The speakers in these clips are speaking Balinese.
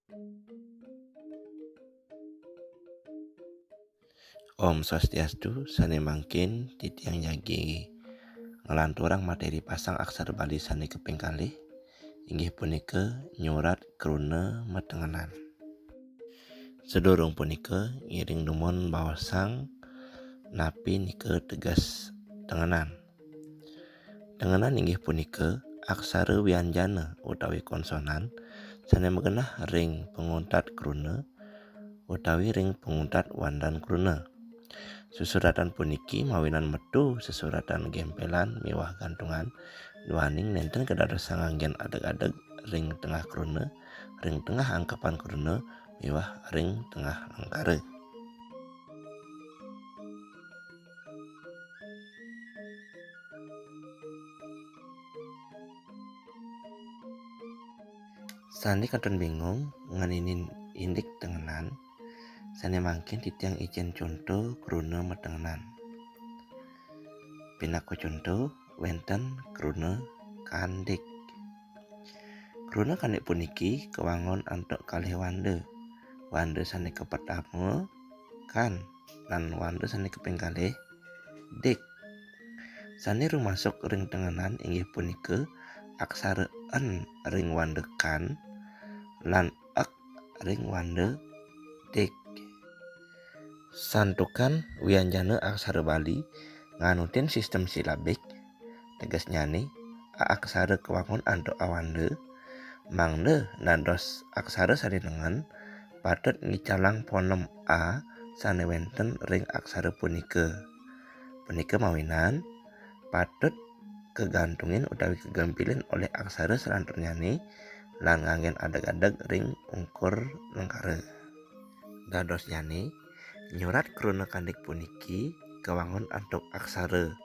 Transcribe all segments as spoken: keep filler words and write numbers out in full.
Om Swastiastu, sane mangkin titiang jagi nglanturang materi pasang aksara Bali sane kaping kalih, inggih punika nyurat kruna matengenan. Sadurung punika, ngiring dumun baosang napi nika teges tengenan. Tengenan inggih punika aksara wianjana utawi konsonan sane magenah ring panguntat kruna utawi ring panguntat wandan kruna. Susuratan puniki mawinan metu susuratan gempelan miwah gantungan, duaning nenten kadadosang anggen adeg-adeg ring tengah kruna, ring tengah angkepan kruna, miwah ring tengah lengkara. Sane kantun bingung ngeninin indik tengenan, sane mangkin titiang icen conto kruna matengenan. Pinaka conto, wenten kruna kandik. Kruna kandik puniki kawangun antuk kalih wanda. Wanda sane kapertama, kan, lan wanda sane kaping kalih, dik. Sane rumasuk ring tengenan inggih punika aksara en ring wanda kan lan ek ring wanda dik. Santukan wianjana aksara Bali nganutin sistem silabik, tegesnyane a aksara kawangun antuk awanda, mangda dados aksara sane nengen, patut ngicalang fonem a sane wenten ring aksara punika. Punika mawinan patut kagantungin utawi kagampilin olih aksara salanturnyane lan nganggen adeg-adeg ring ungkur lengkara. Dadosnyane, nyurat kruna kandik puniki kawangun antuk aksara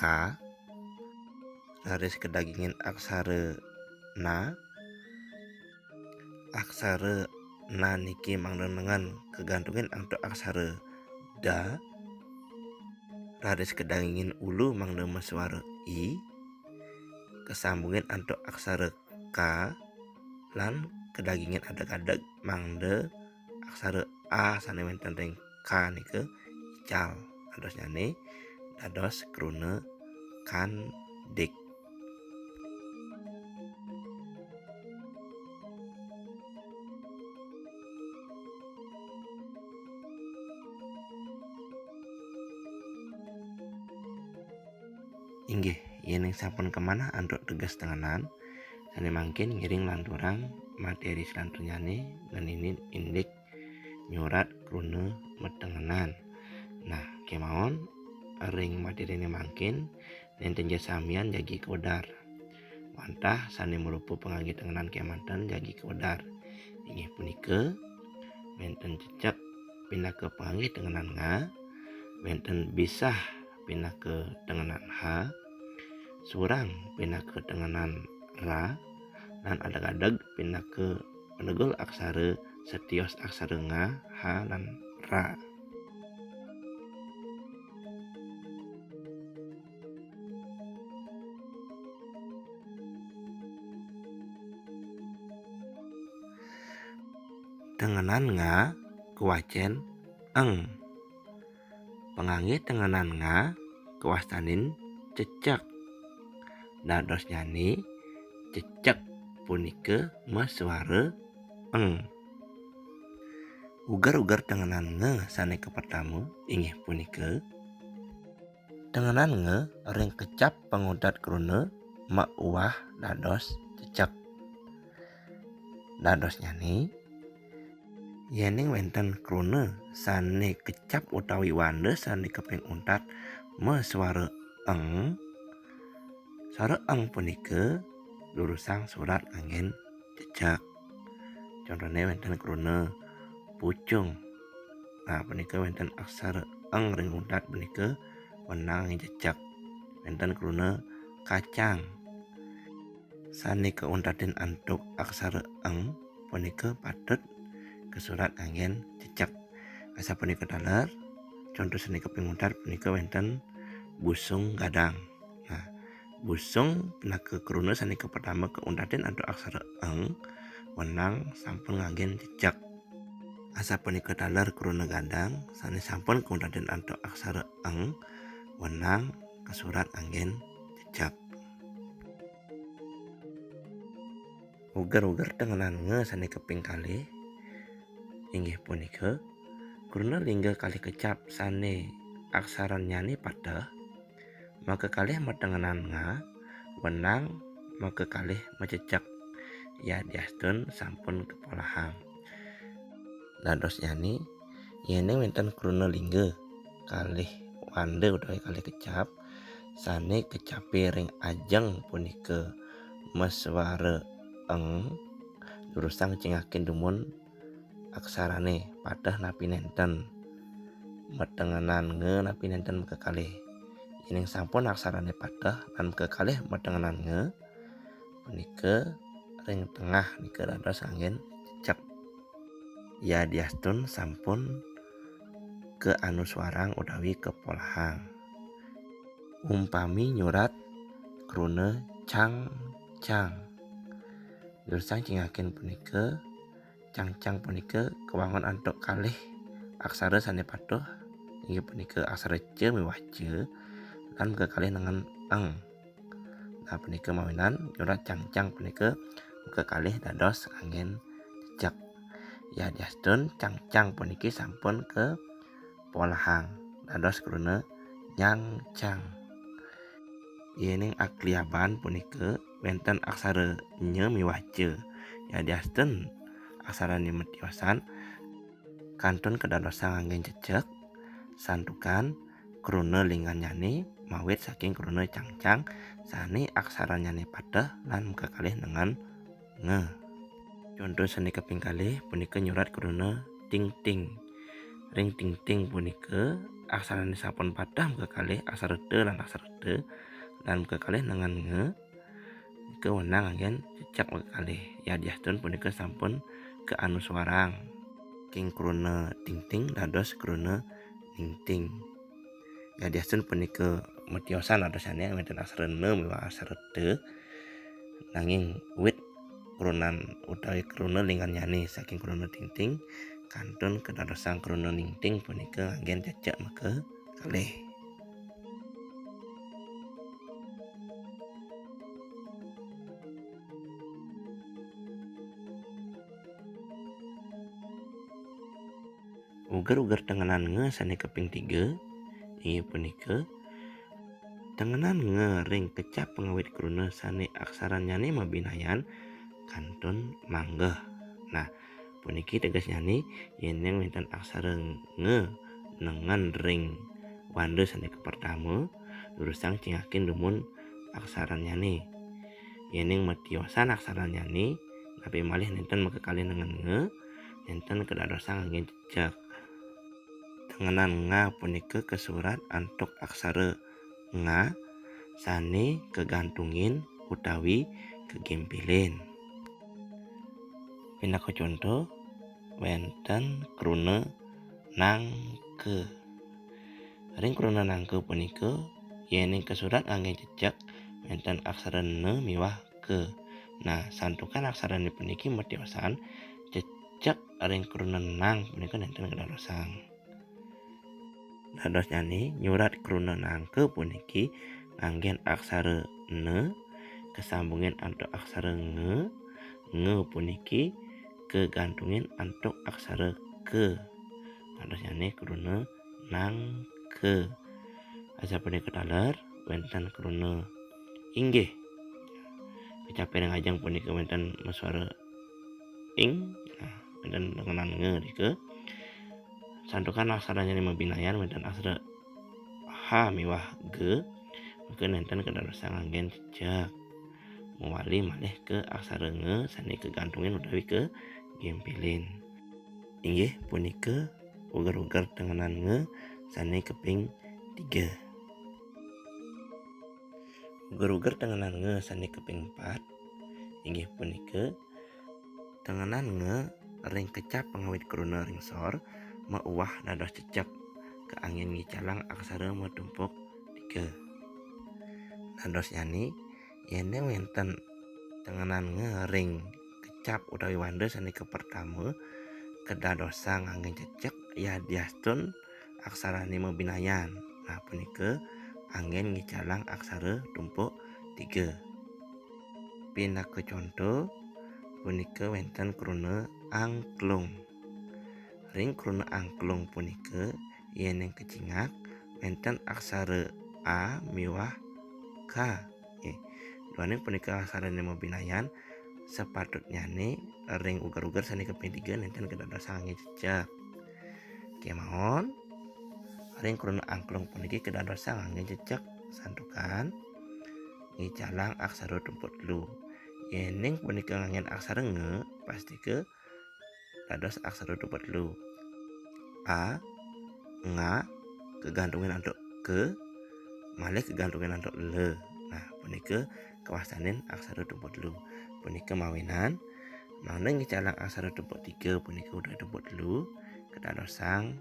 ka, raris kadagingin aksara na. Aksara na niki mangda nengen kagantungin antuk aksara da, raris kadagingin ulu mangda masuara i, kasambungin antuk aksara ka, lan kadagingin adeg-adeg mangda aksara a sane wenten ring ka nika ical. Dadosnyane dados kruna kandik. Inggih, yening sampun kamanah antuk teges tengenan, sane mangkin ngiring lanturang materi salanturnyane ngeninin indik nyurat kruna matengenan. Nah, kemawon ring materine mangkin nenten ja samian jagi kaudar. Wantah sane marupa pangangge tengenan kemanten jagi kaudar. Inggih punika, wenten cecek pinaka pangangge tengenan nga, wenten bisah pinaka tengenan ha, surang pinaka tengenan ra, lan adeg-adeg pinaka panegul aksara satios aksara nga, ha, lan ra. Tengenan nga kawacen eng. Pangangge tengenan nga kawastanin cecek. Dadosnyane cecek punika masuara eng. Uger-uger tengenan nge sane kapertama inggih punika, tengenan nge ring kecap panguntat kruna mauwah dados cecek. Dadosnyane, yening wenten kruna sane kecap utawi wanda sane kaping untat masuara eng, suara eng punika durusang surat nganggen cecek. Contone wenten kruna pucung. Nah, punika wenten aksara eng ring untat punika wenang nganggen cecek. Wenten kruna kacang. Sane kauntatin antuk aksara eng punika patut kasurat nganggen cecek. Asapunika taler, conto sane kaping untat punika wenten busung gadang. Nah, busung pinaka kruna sane kapertama kauntatin antuk aksara eng, wenang sampun nganggen cecek. Asapunika taler kruna gadang sane sampun kauntatin antuk aksara eng, wenang kasurat nganggen cecek. Uger-uger tengenan nge sane kaping kalih inggih punika kruna lingga kalih kecap sane aksarannyane pateh, makakalih matengenan nga, wenang makakalih macecek, yadiastun sampun kapolahang. Dadosnyane, yening wenten kruna lingga kalih wanda utawi kalih kecap, sane kecape ring ajeng punika maswara eng, durusang cingakin dumun aksarane pateh napi nenten, matengenan nge napi nenten makakalih. Yening sampun aksarane pateh lan makakalih matengenan nge, punika ring tengah nika dados anggen cecek. Yadiastun sampun kaanuswarang utawi kapolahang. Umpami nyurat kruna cang-cang. Durusang cingakin punika, cang-cang punika kawangun antuk kalih aksara sane pateh, inggih punika aksara ca miwah ca, lan makakalih nengen eng. Nah, punika mawinan nyurat cang-cang punika makakalih dados anggen cecek. Yadiastun cang-cang puniki sampun kapolahang dados kruna nyang-cang. Yening akliaban punika wenten aksara nya miwah ca. Yadiastun aksarane matiosan kantun kadadosang anggen cecek, santukan kruna lingannyane mawit saking kruna cang-cang sane aksarannyane pateh lan makakalih nengen nge. Conto sane kaping kalih punika nyurat kruna ting-ting. Ring ting-ting punika aksarane sampun pateh makakalih aksara ta lan aksara ta lan makakalih nengen nge. Nika wenang anggen cecek makakalih. Yadiastun punika sampun kaanuswarang king kruna ting-ting dados kruna ning-ting. Yadiastun punika matiosan dados sane wenten aksara na miwah aksara ta. Nanging wit krunan utawi kruna lingannyane saking kruna ting-ting kantun kadadosang kruna ning-ting punika anggen cecek makakalih. Uger-uger tengenan nge sane kaping tiga, inggih punika tengenan nge ring kecap pangawit kruna sane aksarannyane mabinayan kantun manggeh. Nah, puniki tegesnyane, yening wenten aksara nge nengen ring wanda sane kapertama, durusang cingakin dumun aksarannyane. Yening matiosan aksarannyane, napi malih nenten makakalih nengen nge, nenten kadadosang anggen cecek. Tengenan nga punika kasurat antuk aksara nga sane kagantungin utawi kagempilin. Pinaka conto, wenten kruna nangka. Ring kruna nangka punika, yening kasurat ngangge cecek, wenten aksara na miwah ka. Nah, santukan aksarane puniki matiosan, cecek ring kruna nang punika nenten kadadosang. Dadosnyane nyurat kruna nangka puniki nganggen aksara na, kasambungin antuk aksara nga, nga puniki kagantungin antuk aksara ka. Dadosnyane kruna nangka. Asapunika taler, wenten kruna inggih. Kecapi ring ajeng punika wenten masuara ing, nah, wenten tengenan nga rika. Santukan aksaranyane mabinayan wenten aksara ha miwah ga, maka nenten kadadosang nganggen cecek. Mawali malih ka aksara nga sane kagantungin utawi kagempilin. Inggih punika uger-uger tengenan nga sane kaping tiga. Uger-uger tengenan nga sane kaping pat, inggih punika tengenan nga ring kecap pangawit kruna ring sor mauwah dados cecek, kaanggen ngicalang aksara matumpuk tiga. Dadosnyane, yene wenten tengenan nga ring Kecap utawi wanda sané kapertama kedadosan nganggén cecek yadiastun aksarané mabinayan. Nah, punika anggén ngicalang aksara tumpuk tiga. Pinaka conto, punika wénten kruna angklung. Ring kruna angklung punika, yéning kacingak, wénten aksara A miwah K. Nggih. Duaning punika aksarané mabinayan, sapatutnyané ring uger-uger sané kaping tiga nénten kedadosan nganggén cecek. Kémaon, ring kruna angklung puniki kedadosan nganggén cecek, santukan ngicalang aksara tumpuk telu. Yéning punika nganggén aksara nga, pastika dados aksara tumpuk telu. A, nga, kagantungin antuk ke, malih kagantungin antuk le. Nah, punika kawastanin aksara tumpuk telu. Punika mawinan, mangda ngicalang aksara tumpuk tiga punika utawi tumpuk telu, kadadosang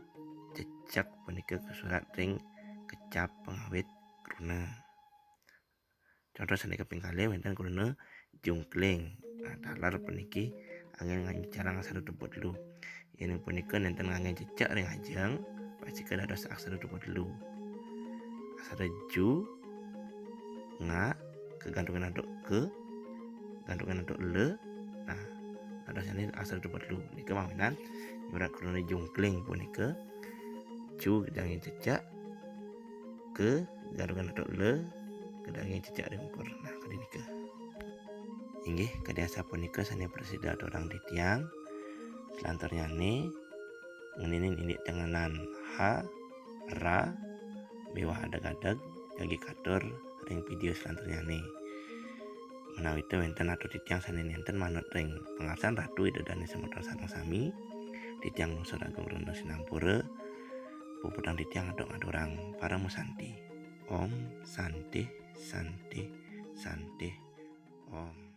cecek punika kasurat ring kecap pangawit kruna. Conto sané kaping kalih wénten kruna jungkling. Nah, taler puniki anggén ngicalang aksara tumpuk telu. Yéning punika nénten nganggén cecek ring ajeng, pastika dados aksara tumpuk telu. Aksara ju, nga, kagantungin antuk ke, gantungan antuk le. Nah, dados sané aksara tumpuk telu. Nika mawinan nyurat kruna jungkling punika ju kadang nganggén cecek, ke gantungan antuk le, kadang nganggén cecek ring ungkur. Nah, kadi nika. Inggih, kadi asapunika sané prasida aturang titiang. Selanturnyané ngeninin indik tengenan ha, ra, miwah adeg-adeg, jagi katur ring video selanturnyané. Ménawi wénten atur titiang sané nénten manut ring pangarsan Ratu Ida Dané semeton sareng sami, titiang nunas agung rena sinampura, puputang titiang antuk ngaturang paramasanti. Om Santi, Santi, Santi, Om.